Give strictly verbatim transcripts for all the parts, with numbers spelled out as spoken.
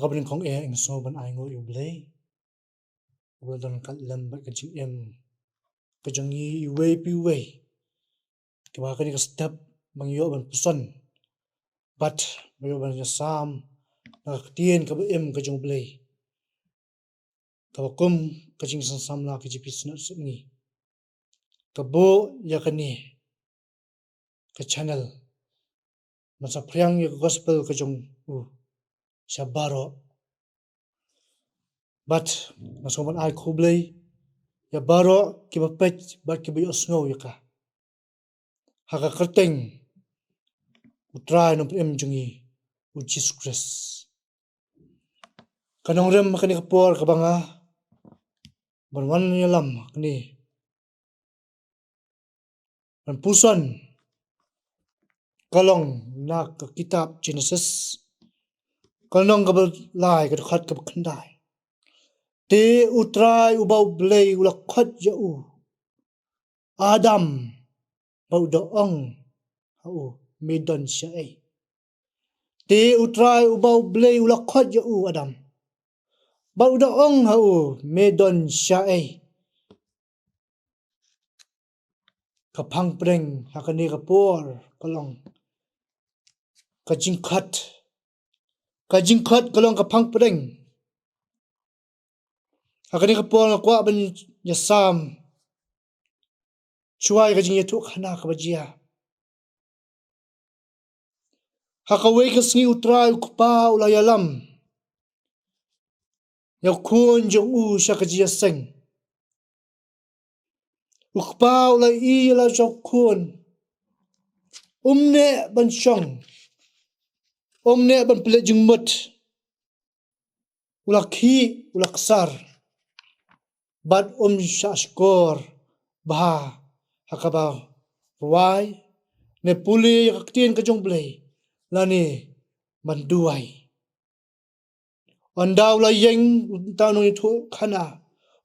Kaba nyngkong eh, nga sngew ban ai nguh ïa U Blei, uba la don ka lem bad ka jingim ka jong ngi iwei pa iwei, kaba ha kane ka step ba ngi ïoh ban puson bad ba ngi ïoh ban ïasam na ka ktien kaba im ka jong U Blei, kaba kum ka jingsngewsih samla ka G P Synod Sepngi, ka buh ïa kane ka channel ban sa phriang ïa ka gospel ka jong u sha baroh. Bad nga sngew ban ai khublei ïa baroh kiba peit bad kiba ïohsngew ïa ka, ha ka kyrteng U Trai Nongpynim jong ngi, U Jisu Khrist. Ka nongrim ha kane ka por kaba nga ban wan ïalam ha kane, ban puson, ka long na ka kitab Genesis, ka lynnong kaba lai, ka dkhot kaba khyndai. Te U Trai uba U Blei u la khot ïa u Adam, bad u da ong ha u, me don shaei? Te U Trai uba U Blei u la khot ïa u Adam, bad u da ong ha u, me don shaei? Ka phang pdeng ha kane ka por ka long ka jingkhot. Ka jingkhot ka long ka phang pdeng. Ha kane ka por nga kwah ban ïasam shuwa ïa ka jingïathuhkhana kaba jia. Ha kawei ka sngi U Trai U Kpa u la ïalam ïa u Khun jong u sha ka jingïaseng. U Kpa u la ïa la jong u Khun, um neh ban shong, um neh ban pynleit jingmut. U la khih, u la ksar, bad um shah shkor bha ha kaba rwai ne pule ïa ka ktien ka jong U Blei, lane ban duwai. Ynda u la ïeng uta u nongïathuhkhana,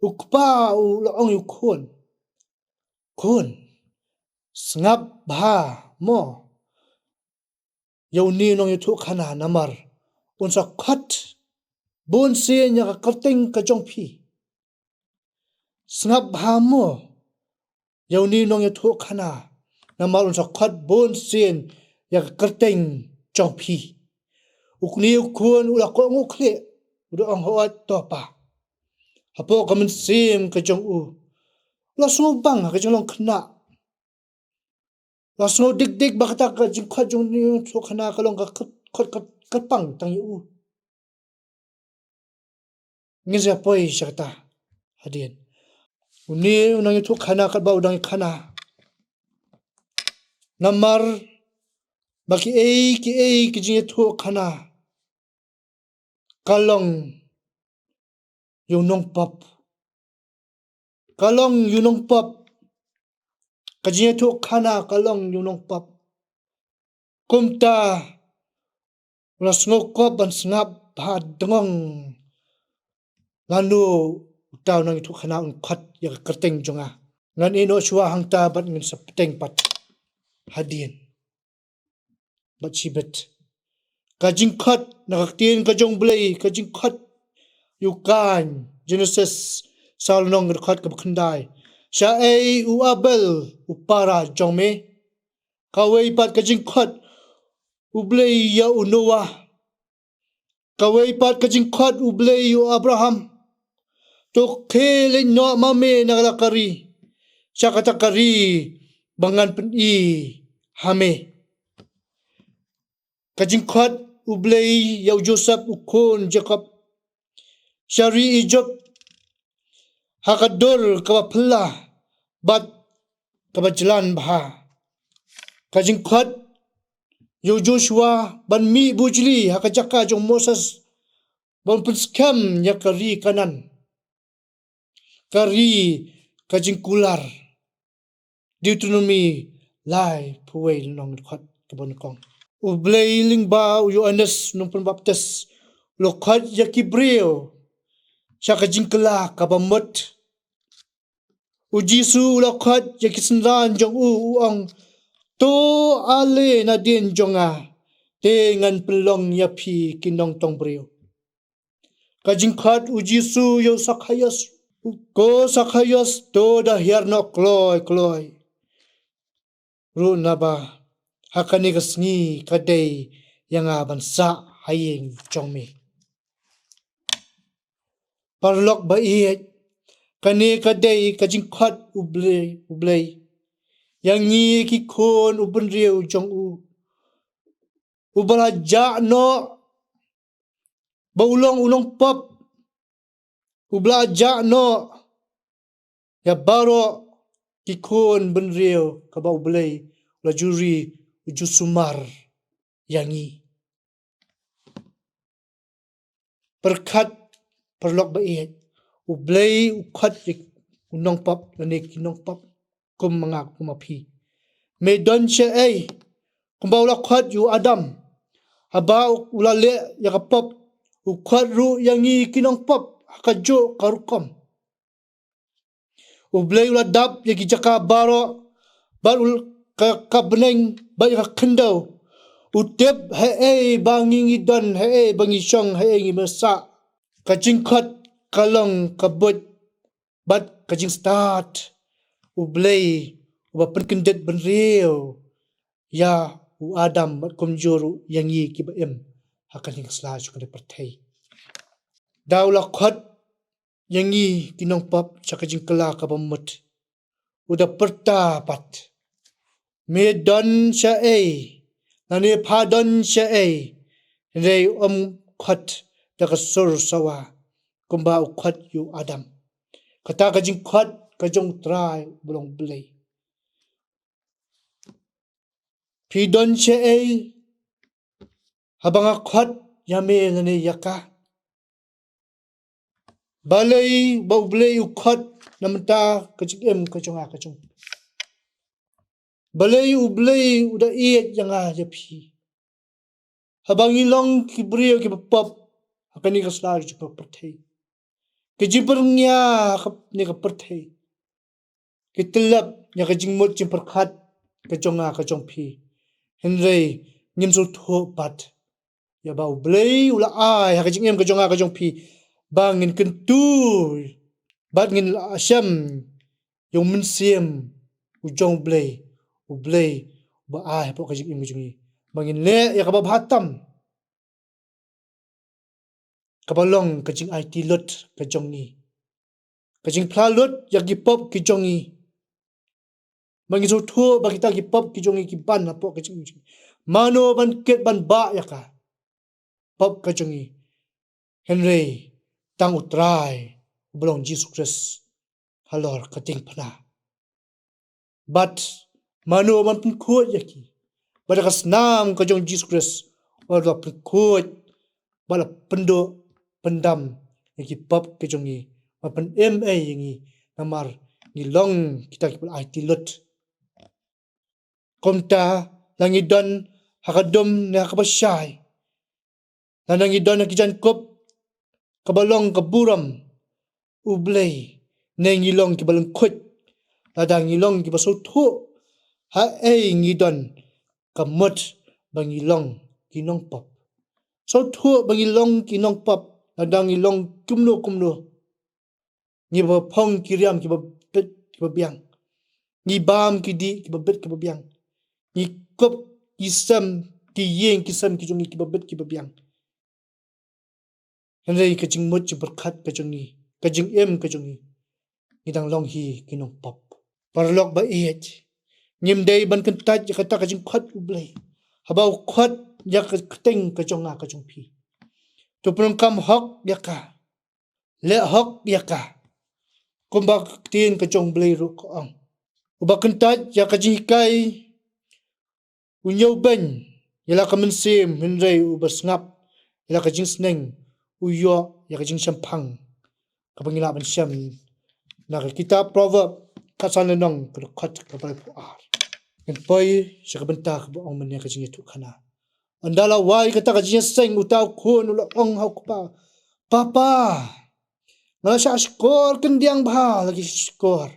U Kpa u la ong ïa u Khun, Khun, sngap bha mo ïa une u nongïathuhkhana, namar un sa khot bun sien ïa ka kyrteng ka jong phi. Sngap bha mo ïa une u nongïathuhkhana, namar un sa khot bun sien ïa ka kyrteng jong phi. U kñi u Khun u la kohnguh khlieh, u da ong, hooid to Pa. Hapoh ka mynsiem ka jong u, u la sngewbang ha ka jinglong khynnah. La sngew dik dik ba kata ka jingkhot jong une u nongïathuhkhana ka long ka khot, khot, khot kyrpang tang ïa u. Ngin sa poi sha kata hadien. Une u nongïathuhkhana katba u dang ïakhana. Namar ba kiei kiei ki jingïathuhkhana ka long ïa u nongpop. Ka long ïa u nongpop. Ka jingïathuhkhana ka long ïa u nongpop. Kumta u la sngewkop ban sngap bha dngong lano uta u nongïathuhkhana un khot ïa ka kyrteng jong nga. Ngan ïeh noh shuwa hangta bad ngin sa bteng pat hadien. Bad shibit ka jingkhot na ka ktien ka jong U Blei, ka jingkhot ïa u Kain, Genesis saw lynnong, ka dkhot kaba khyndai. Shaei u Abel u para jong me? Kawei pat ka jingkhot U Blei ïa u Noah. Kawei pat ka jingkhot U Blei ïa u Abraham. To khie leit noh ma me na kata ka ri, sha kata ka ri ba ngan pyni ha me. Ka jingkhot U Blei ïa u Joseph u khun Jakob sha ri Ijipt, ha ka dur kaba phylla bad kaba jlan bha. Ka jingkhot ïa u Joshua ban mih bujli ha ka jaka jong u Moses ban pynskhem ïa ka ri Kanaan, ka ri ka jingkular. Deuteronomi laiphew wei lynnong, dkhot kaba nyngkong. U Blei lyngba u Ïoannis u nongpynbaptis u la khot ïa ki briew sha ka jingkylla kaba mut. U Jisu u la khot ïa ki synran jong u, u ong, to ale nadien jong nga, te ngan pynlong ïa phi ki nongtong briew. Ka jingkhot u Jisu ïa u Sakhaios. Ko Sakhaios, to da hiar noh kloi kloi ruh naba ha kane ka sngi ka dei ïa nga ban sah ha ïing jong me. Paralok ba ïeit, kane ka dei ka jingkhot U Blei, U Blei ïa ngi ki khun u bynriew jong u, uba la jah noh ba u long u nongpop, uba la jah noh ïa baroh ki khun bynriew kaba U Blei u la ju ri, u ju sumar ïa ngi. Pyrkhat, paralok ba ïeit, U Blei u khot ïa u nongpop lane ki nongpop kum ma nga kum ma phi. Me don shaei? Kumba u la khot ïa u Adam haba u la leh ïa ka pop, u khot ruh ïa ngi ki nongpop ha kajuh ka rukom. U Blei u la dap ïa ki jaka baroh bad u, ka, ka bneng bad ïa ka khyndew. U tip haei ba ngi, ngi don, haei ba ngi shong, haei ngi mynsah. Ka jingkhot ka long ka buit bad ka jingstad. U Blei uba pynkyndit bynriew ïa u Adam bad kumjuh ruh ïa ngi kiba im ha kane ka sla jong kane ka pyrthei. Da u la khot ïa ngi ki nongpop sha ka jingkylla kaba mut, u da pyrta pat: Me don shaei, lane pha don shaei? Hynrei um khot da ka sur sawa kumba u khot ïa u Adam. Kata ka jingkhot ka jong U Trai uba long Blei. Phi don shaei haba nga khot ïa me lane ïa ka? Balei ba U Blei u khot na bynta ka jingim ka jong nga ka jong phi? Balei U Blei u da ïeit ïa nga ïa phi? Haba ngi long ki briew kiba pop ha kane ka sla jong ka pyrthei, ka jingpyrngia ha kane ka pyrthei ki tyllep ïa ka jingmut jingpyrkhat ka jong nga ka jong phi. Hynrei ngim sngewthuh pat ïa ba U Blei u la ai ha ka jingim ka jong nga ka jong phi ba ngin kyntu bad ngin la shem ïa U Mynsiem u jong U Blei, U Blei uba ai hapoh ka jingim ka jong ngi ba ngin leh ïa kaba bha tam. Kaba long ka jingaiti lut ka jong ngi, ka jingphla lut ïa ki pop ki jong ngi. Ba ngi sngewthuh ba kita ki pop ki jong ngi ki ban hapoh ka jingim jong ngi. Mano ban kit ban bah ïa ka pop ka jong ngi? Hynrei tang U Trai uba long Jisu Khrist halor ka diengphna. Bad mano ban pynkhuid ïa ki? Bad da ka snam ka jong Jisu Khrist, bad la pynkhuid, bad la pynduh pyndam ïa ki pop ki jong ngi, bad pynim ei ïa ngi, namar ngi long kita kiba la aiti lut. Kumta, la ngi don ha ka dum ne ha kaba shai, lada ngi don ha ki jaiñkup kaba long ka burom U Blei, ne ngi long kiba lyngkhuid, lada ngi long kiba sngewthuh haei ngi don, ka mut ba ngi long ki nongpop. Sngewthuh ba ngi long ki nongpop, lada ngi long kumno kumno. Ngi ba phong ki riam kiba bit kiba biang. Ngi bam ki dih kiba bit kiba biang. Ngi kup ki sem, ki ïing ki sem ki jong ngi kiba bit kiba biang. Hynrei ka jingmut jingpyrkhat ka jong ngi, ka jingim ka jong ngi, ngi dang long hi ki nongpop. Paralok ba ïeit, ngim dei ban kyntait ïa kata ka jingkhot U Blei haba u khot ïa ka kyrteng ka jong nga ka jong phi. To pyndonkam hok ïa ka, leh hok ïa ka. Kumba ka ktien ka jong U Blei ruh ka ong, uba kyntait ïa ka jinghikai u ñiewbeiñ ïa la ka mynsiem, hynrei uba sngap ïa la ka jingsneng u ïoh ïa ka jingshemphang. Kaba ngi lah ban shem na ka kitab Proverb khatsan lynnong, ka dkhot kaba laiphew ar. Ngin poi sha ka bynta kaba ong mynne, ka jingïathuhkhana. Ynda la wai kata ka jingïaseng, uta u khun u la ong ha u kpa: Papa, nga la shah shkor kyndiang bha la ki shkor.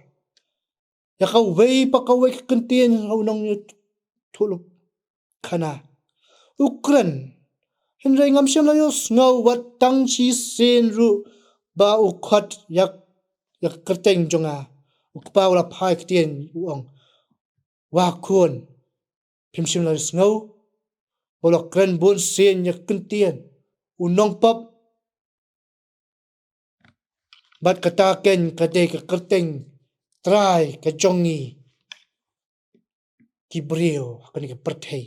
Ïa kawei pa kawei ka kyntien ha u nongïathuhlypa khana. U kren Hynrei ngam shym la ïohsngew wat tang shisien ruh ba u khot ïa, ïa ka kyrteng jong nga. U kpa u la phai ktien u ong, wa khun, phim shym la ïohsngew ba u la kren bun sien ïa ka kyntien u nongpop? Bad kata keiñ ka dei ka kyrteng Trai ka jong ngi ki briew ha kane ka pyrthei.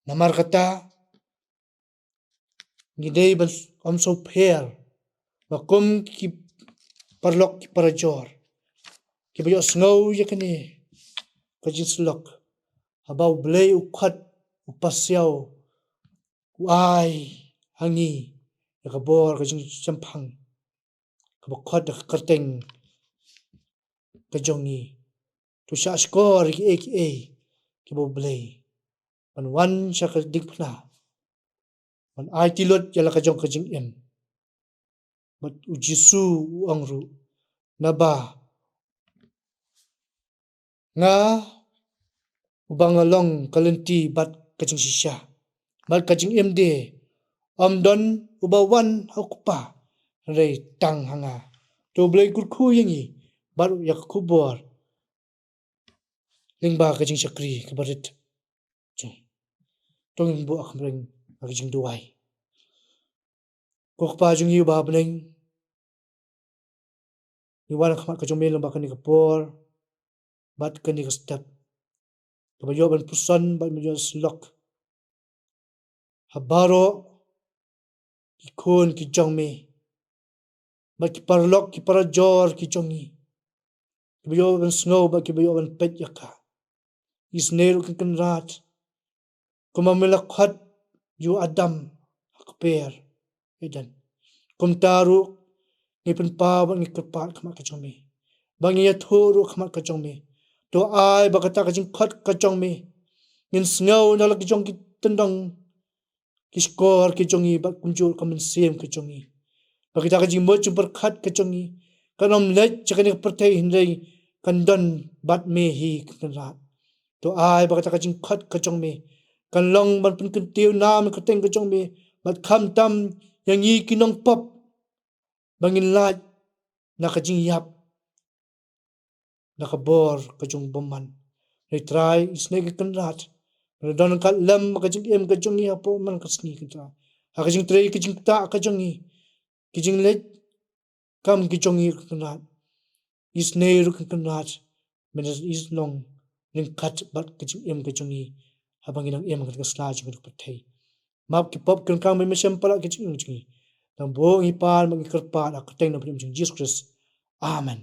Namar kata ngi dei ban ym sngewpher ba kum ki paralok ki parajor kiba ïohsngew ïa kane ka jingsyllok, haba U Blei u khot, u pasiaw, u ai ha ngi ïa ka bor ka jingshemphang kaba khot da ka kyrteng ka jong ngi. To shah shkor ïa kiei kiei kiba U Blei ban wan sha ka diengphna ban aiti lut ïa la ka jong ka jingim. Bad U Jisu u ong ruh, naba nga uba nga long ka lynti bad ka jingshisha bad ka jingim de, ym don uba wan ha u Kpa hynrei tang ha nga. To U Blei kyrkhu ïa ngi bad ïa ka khubor lyngba ka jingshakri kaba rit jong ngi. To ngin buh ha khmat ka jingduwai. Ko Kpa jong ngi uba ha bneng, ngi wan ha khmat ka jong me lyngba kane ka por bad kane ka step kaba ïoh ban puson bad ban ïoh syllok ha baroh ki khun ki jong me bad ki paralok ki parajor ki jong ngi kiba ïoh ban sngew bad kiba ïoh ban peit ïa ka. Isynei ruh Kynrad, kumba me la khot ïa u Adam ha kper Eden, kumta ruh ngi pynpaw bad ngi kyrpad ha khmat ka jong me, ba ngin ïathuh ruh ha khmat ka jong me. To ai ba kata ka jingkhot ka jong me ngin sngew na la ki jong ki tyndong ki shkor ki jong ngi bad kumjuh ka mynsiem ka jong ngi, ba kata ka jingmut jingpyrkhat ka jong ngi kan ym leit sha kane ka pyrthei hynrei kan don bad me hi Kynrad. To ai ba kata ka jingkhot ka jong me kan long ban pynkyntiew nam ïa ka kyrteng ka jong me bad khamtam ïa ngi ki nongpop ba ngin lait na ka jingïap na ka bor ka jong u bymman. Hynrei Trai, isynei Kynrad, ban don ryngkat lem ka jingim ka jong ngi hapoh man ka sngi Kynrad, ha ka jingtrei ka jingktah ka jong ngi, ki jingleit kam ki jong ngi Kynrad. Isynei ruh Kynrad, men isnong ryngkat bad ka jingim ka jong ngi haba ngi nang im ha ka sla jong ka pyrthei. Map ki pop ki ryngkang, men mynshem palat ka jingim jong ngi. Nang buh ngi pan bad ngi kyrpad ha ka kyrteng nongpynim jong Jisu Khrist. Amen.